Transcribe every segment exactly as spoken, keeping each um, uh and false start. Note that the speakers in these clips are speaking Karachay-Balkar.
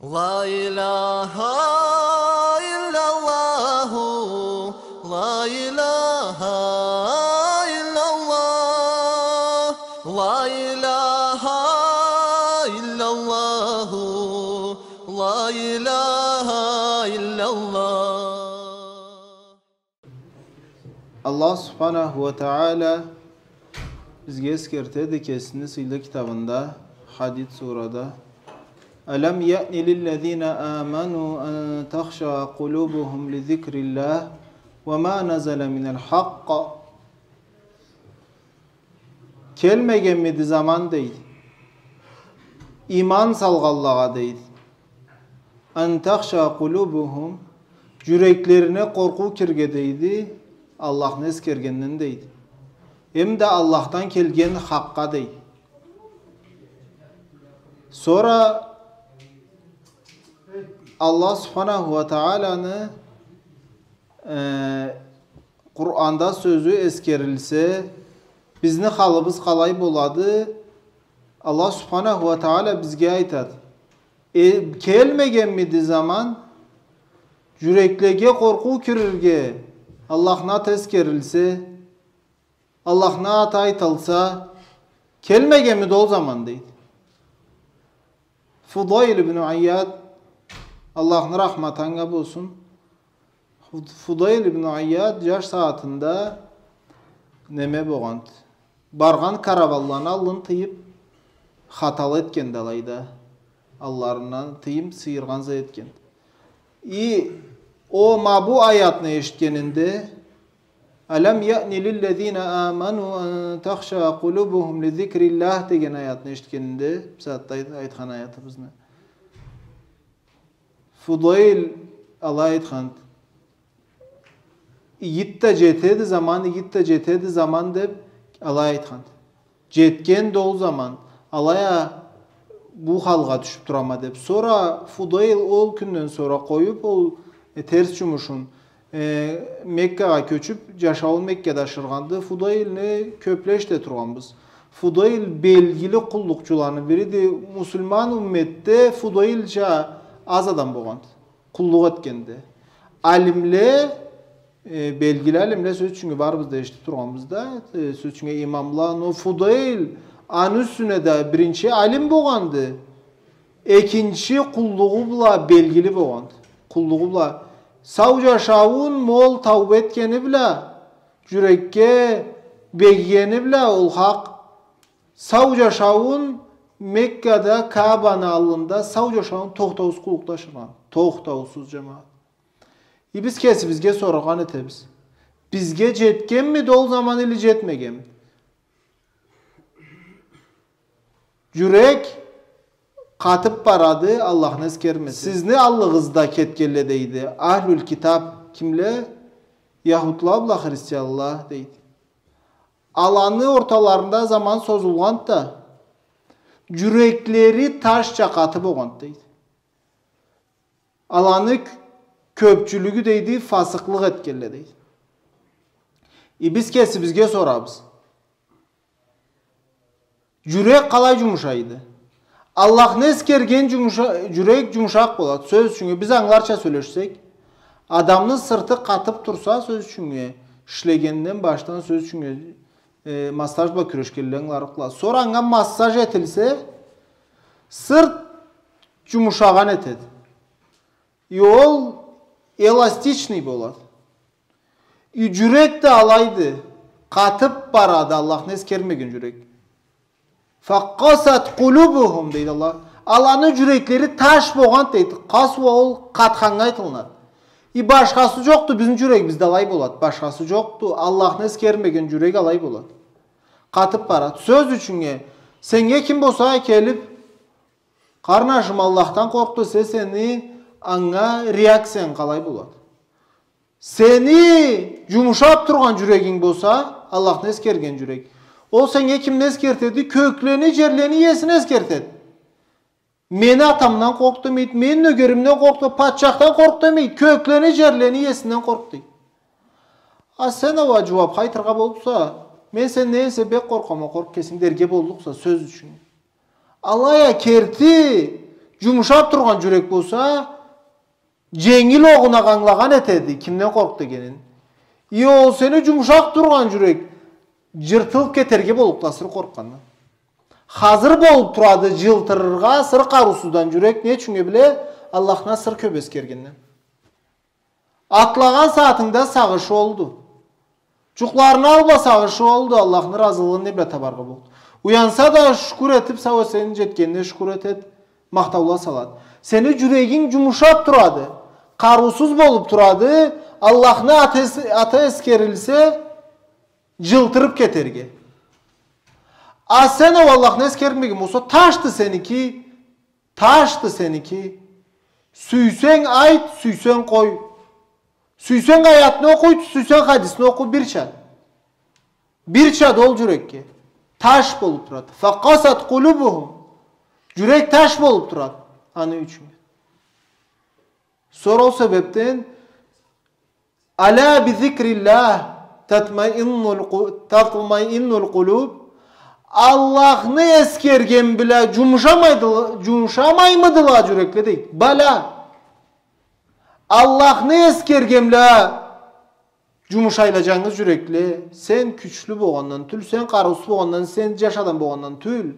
لا إله إلا الله، لا إله إلا الله، لا إله إلا الله، لا إله إلا الله. Аллах субханаху уа тагъала бизге эсгертеди кесини сыйлы китабында, Хадид сурада: «ألم يأن للذين آمنوا أن تخشع قلوبهم لذكر الله وما نزل من الحق». Келмегенмиди заман, дейди, иман салгъанлагъа, дейди, «أن تخشع قلوبهم», джюреклерине къоркъуу кирирге, дейди, Аллахны эсгергенден, дейди. Эм да Аллахдан келген хакъгъа, дейди. Сора Аллах субханаху уа тагъаланы, э, Къуранда сёзю эсгерилсе, бизни халыбыз къалай болады? Аллах субханаху уа тагъала бизге айтады: «Э, келмегенмиди заман, джюреклеге къоркъуу кирирге, Аллахны аты эсгерилсе, Аллахны аты айтылса, келмегенмиди ол заман?» — дейди. Фудайл ибн Ияд, Аллахны рахматы анга болсун, Фу-, Фудайл ибн Ияд джаш сагъатында неме богъанды. Баргъан караванланы аллын тыйып, хаталы этгенди алайда. Алларындан тыйым сыйыргъан зат этгенди. И о ма бу аятны эшитгенинде, «ألم يأن للذين آمنوا أن تخشع قلوبهم لذكر الله» деген аятны эшитгенинде, бусагъатда айт-, айтхан аятыбызны, Фудайл алай айтханды: «Игит да джетеди заман, игит да джетеди заман», — деп алай айтханды. Джетгенди ол заман, алай а бу халгъа тюшюп турама деп. Сора Фудайл ол кюнден сора къоюп ол, э, терс джумушун, э, Меккагъа кёчюп, джашауун Меккада ашыргъанды. Фудайлны кёпле эшите тургъанбыз. Фудайл белгили къуллукъчуланы бириди. Муслиман умметде Фудайлча аз адам богъанды къуллукъ этгенде. Алимле, э, белгили алимле, сёз ючюннге, барыбыз да эшитип тургъанбыз да, э, сёз ючюннге, имамла, но Фудайл аны юсюне да биринчи алим богъанды, экинчи къуллугъу бла белгили богъанды. Къуллугъу бла. Сау джашауун, мол тауба этгени бла, джюрекге бегигени бла ол хакъ. Сау джашауун Меккада, Каабаны аллында сау джашауун тохтаусуз къуллукъда ашыргъан. Тохтаусуз, джамагъат. И биз кесибизге соргъан этебиз. Бизге джетгенмиди ол заман или джетмегенмиди? Джюрек къатып барады, Аллахны эсгермесе. Сизни аллыгъызда кетгенле, дейди, ахлюль китаб кимле? Яхудла бла христианла, дейди. Аланы орталарында заман созулгъанды да, джюреклери ташча къаты богъанды, дейди. Аланы кё-, кёпчюлюгю, дейди, фасыкълыкъ этгенле, дейди. И биз кесибизге сорабыз. Джюрек къалай джумушайды? Аллахны эсгерген джумуша-, джюрек джумушакъ болады. Сёз ючюннге, биз англарча сёлешсек, адамны сырты къатып турса, сёз ючюннге, ишлегенден башдан, сёз ючюннге, э, массаж бла кюрешгенле англарыкъла. Сора анга массаж этилсе, сырт джумушагъан этеди. И ол эластичный болады. И джюрек да алайды, къатып барады Аллахны эсгермеген джюрек. «فقست قلوبهم», дейди Аллах. Аланы джюреклери таш богъанды, дейди. Къасуа ол къатханнга айтылынады. И башхасы джокъду, бизни джюрегибизде алай болады. Башхасы джокъду. Аллахны эсгермеген джюрек алай болады. Къатып барады. Сёз ючюннге, сеннге ким болса келип, къарнашым Аллахдан къоркъду десе, сени анга реакциянг къалай болады? Сени джумушап тургъан джюрегинг болса, Аллахны эсгерген джюрек, ол сеннге кимни эсгертеди? Кёклени, джерлени иесин эсгертеди. Мени атамдан къоркъ демейди, мени нёгеримден къоркъ да, патчахдан къоркъ демейди. Кёклени, джерлени иесинден къоркъ дейди. А сен ала джууап айтыргъа боллукъса, мен сенден эсе бек къоркъама, къоркъ кесинг дерге боллукъса, сёз ючюн. Алай а керти, Джумушаб тургъан джюрек болса, дженгил огъуна ангылагъан этеди, кимден къоркъ дегенин. И ол сени джумушаб тургъан джюрек джыртылыб кетерге боллукъду асыры къоркъгъандан. Хазыр болуб турады джылтырыргъа асыры къарыусуздан джюрек, не ючюннге биле? Аллахны асыры кёб эсгергенден. Атлагъан сагъатынгда сагъышы олду. Джукъларыны алла сагъышы олду, Аллахны разылыгъын не бла табаргъа болду. Уянса да шукур этиб, сау-эсен джетгенине шукур этед, махтаула салад. Сени джюрегинг джумушаб турады, къарыусуз болуб турады, Аллахны аты эс-, аты эсгерилсе, джылтырыб кетерге. А сен ол Аллахны эсгермеген болса, ташды сеники, ташды сеники. Сюйсенг айт, сюйсенг къой. Сюйсенг аятны окъу, сюйсенг хадисни окъу, бирча. Бирча да ол джюрекге. Таш болуб турады. فقست قلوبهم. Джюрек таш болуб турады аны ючюн. Сора ол себебден ألا بذكر الله تطمئن الق-، تطمئن القلوب. Аллахны эсгерген бла джумушамайдыла-, джумушамаймыдыла джюрекле, дейди. Бала. Аллахны эсгерген бла джумушайла джангыз джюрекле. Сен кючлю болгъандан тюл, сен къарыусуз болгъандан, сен джаш адам болгъандан тюл.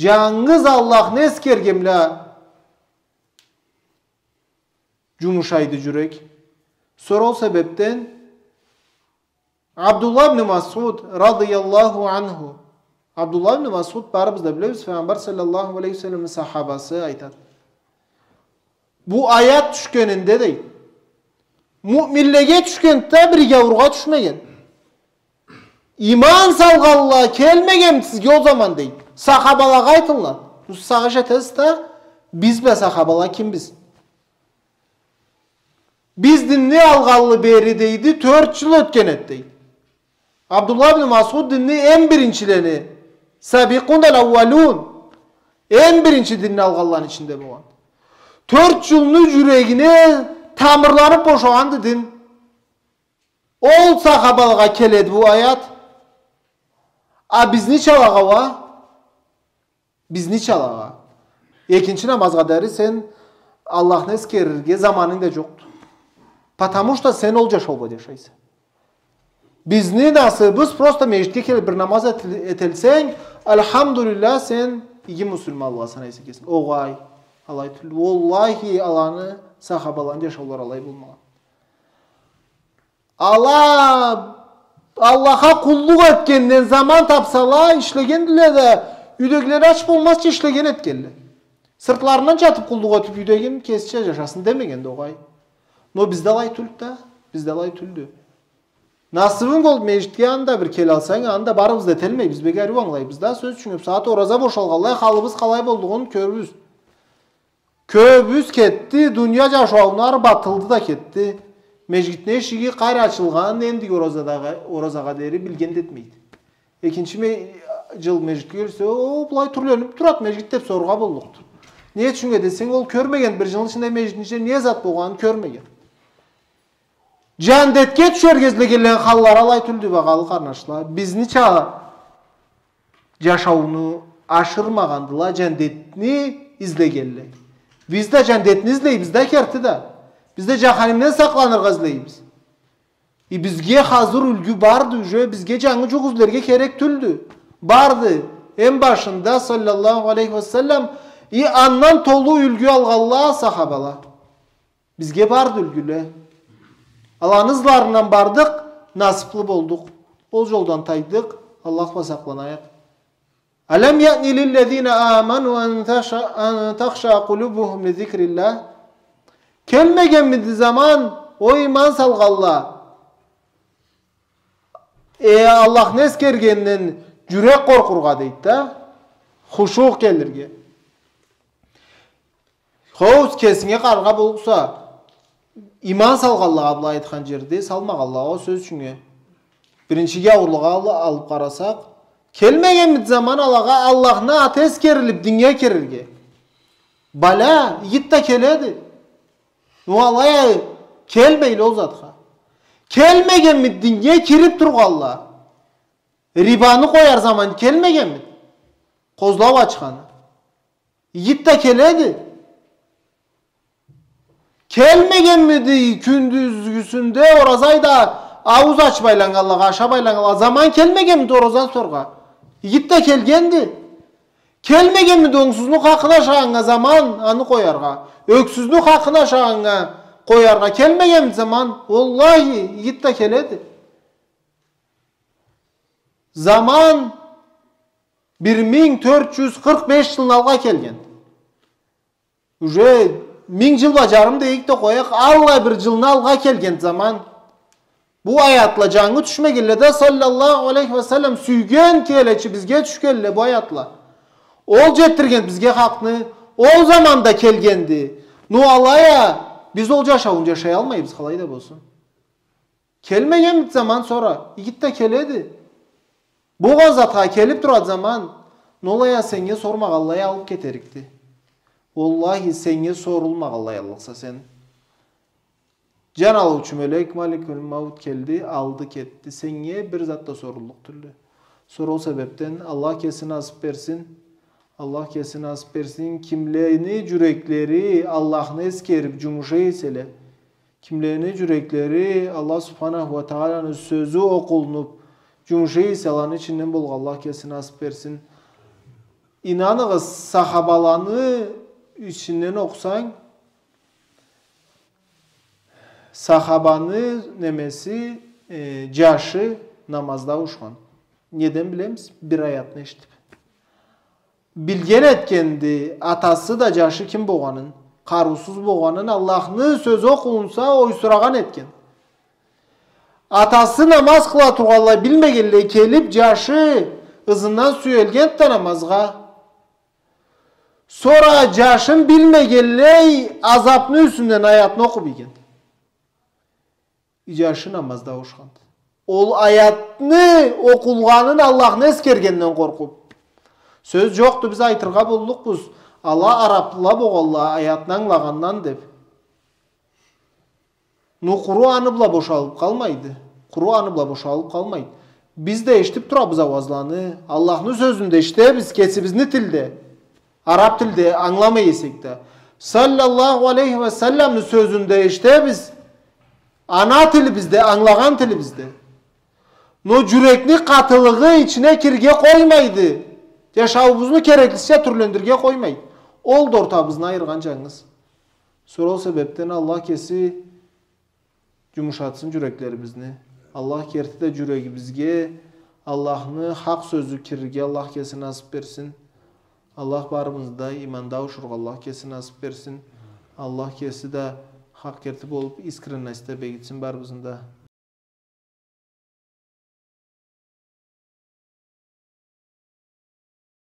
Джангыз Аллахны эсгерген бла джумушайды джюрек. Сора ол себебден Абдуллах ибн Масъуд радыяллаху анху. Абдуллах ибн Масъуд, барыбыз да билебиз, Файгъамбар саллаллаху алейхи ва салламны сахабасы, айтады. Бу аят тюшгенинде, дейди, муъминлеге тюшгенди да, бир гяуургъа тюшмеген. Иман салгъанла келмегенми сизге ол заман, дейди. Сахабалагъа айтылады. Бу сагъыш этесиз да, биз бла сахабала кимбиз? Биз динни алгъанлы бери, дейди, тёрт джыл ётген эди, дейди. Абдуллах ибн Масъуд динни эм биринчилени, сабикъун аль-аууалун, эм биринчи динни алгъанланы ичинде болгъан. Тёрт джылны джюрегине тамырланыб бошагъанды дин. Ол сахабалагъа келеди бу аят. А бизничалагъа уа? Бизничалагъа? Экинчи намазгъа дери сен Аллахны эсгерирге заманынг да джокъду. Потому что сен ол джашау бла джашайса. Бизни насыбыз просто межгитге келиб бир намаз этил-, этилсенг, альхамдулиллях, сен иги муслиманладан санайса кесинги. Огъай, алай тюл. Уаллахи, аланы, сахабаланы джашаулары алай болмагъан. Ала Аллахха къуллукъ этгенден заман табсала, ишлегендиле да, юйдегилери ач болмазча ишлеген этгенле. Сыртларындан джатыб къуллукъ этиб, юйдегим кесича джашасын демегенди огъай. Но бизде алай тюлдю да, бизде алай тюлдю. Насыбынг болуб межгитге анда бир келалсанг, анда барыбыз да эталмайбыз, бек ариу ангылайбыз да, сёз ючюн, бусагъат ораза бошалгъанлай, халыбыз къалай боллугъун кёрюрбюз. Кёбюбюз кетди, дуния джашауну ары батылды да кетди. Межгитни эшиги къайры ачылгъанын эндиги оразадагъы, оразагъа дери билген да этмейди. Экинчи ме-, джыл межгитге келсе, о, былай тюрлениб турады межгит деб сорургъа боллукъду. Не ючюннге десенг, ол кёрмеген, бир джылны ичинде межгитни ичинде не зат болгъанын кёрмеген. Джандетге тюшерге излегенлени халлары алай тюлдю, багъалы къарнашла. Бизнича джашауну ашырмагъандыла джандетни излегенле. Биз да джандетни излейбиз да, керти да. Биз да джаханимден сакъланыргъа излейбиз. И бизге хазыр юлгю барды уже, бизге джангы джукъ излерге керек тюлдю. Барды. Эм башында, саллаллаху алейхи ва саллам, и андан толу юлгю алгъанла сахабала. Бизге барды юлгюле. Аланы ызларындан бардыкъ, насыблы болдукъ. Ол джолдан тайдыкъ, Аллах бла сакъланайыкъ. ألم يأن للذين آمنوا أن تخشع، أن تخشع قلوبهم لذكر الله. Келмегенмиди заман, о иман салгъанла, э, Аллахны эсгергенден джюрек къоркъургъа, дейди да, хушуъ келирге. Хоу, кесинге къараргъа боллукъса, иман салгъанлагъа былай айтхан джерде, салмагъанлагъа, сёз ючюннге. Биринчи гяуурлугъа ал-, алыб къарасакъ, келмегенмиди заман алагъа Аллахны аты эсгерилиб диннге кирирге? Бала, игит да келеди. Но алай а келмейле ол затха. Келмегенмиди диннге кириб тургъанла? Рибаны къояр заман келмегенмиди? Къозлау ачханы. Игит да келеди. Келмегенмиди кюндюзгюсюнде ораза айда ауз ачыб айланнганлагъа, ашаб айланнганлагъа? Заман келмегенмиди ораза тутаргъа? Игит да келгенди. Келмегенмиди онгсузну хакъын ашагъаннга заман аны къояргъа? Ёксюзню хакъын ашагъаннга къояргъа келмегенмиди заман? Уаллахи, игит да келеди. Заман бир минг тёрт джюз къыркъ беш джылны алгъа келген. Уже минг джыл бла джарым дейик да къоях, аллай бир джылны алгъа келген заман. Бу аятла джангы тюшмегенле да, саллаллаху алейхи ва саллам, сюйген келечи бизге тюшгенле бу аятла. Ол джетдирген бизге хакъны, ол заманда келгенди. Ну алай а, биз ол джашауун джашаялмайбыз, къалай да болсун. Келмегенмиди заман сора? Игит да келеди. Болгъан затха келиб турады заман. Ну алай а, сеннге сормагъанлай алыб кетерикди. Уаллахи, сеннге сорулмагъанлай аллыкъса сен. Джан алыучу мёлек, маликуль маут келди, алды, кетди. Сеннге бир зат да соруллукъ тюлдю. Сора ол себебден Аллах кеси насыб берсин. Аллах кеси насыб берсин. Кимлени джюреклери Аллахны эсгериб джумуша эселе, кимлени джюреклери Аллах субханаху ва тааланы сёзю окъулунуб джумуша эсе, аланы ичинден болгъанланы Аллах кеси насыб берсин. Ийнаныгъыз, сахабаланы ичинден окъусанг, сахабаны немеси, э, джашы намазда ауушхан. Неден билебиз? Бир аятны эшитиб. Билген этгенди, атасы да, джашы ким болгъанын, къарыусуз болгъанын, Аллахны сёзю окъулунса, ойсурагъан этген. Атасы намаз къыла тургъанлай, билмегенлей келиб, джашы ызындан сюелгенди да намазгъа. Сора джашын билмегенлей азабны юсюнден аятны окъуб ийгенди. Джашы намазда ауушханды. Ол аятны окъулгъанын, Аллахны эсгергенинден къоркъуб. Сёз джокъду, биз айтыргъа боллукъбуз, ала арабла болгъанла аятны ангылагъандан деб. Ну, къуру аны бла бошалыб къалмайды. Къуру аны бла бошалыб къалмайды. Биз да эшитиб турабыз ауазланы. Аллахны сёзюн да эшитебиз кесибизни тилде. Араб тилде ангыламай эсек да. Саллаллаху алейхи ва салламны сёзюн да эшитебиз. Ана тилибизде, ангылагъан тилибизде. Но джюрекни къатылыгъы ичине кирирге къоймайды. Джашауубузну кереклисича тюрлендирирге къоймайды. Ол да ортабызны айыргъан джангыз. Сора ол себебден Аллах кеси джумушатсын джюреклерибизни. Аллах керти да джюрегибизге Аллахны хакъ сёзю кирирге Аллах кеси насыб берсин. Аллах барыбызны да иманда ауушургъа Аллах кеси насыб берсин. Аллах кеси да хакъ керти болуб, искренностьда бегитсин барыбызны да.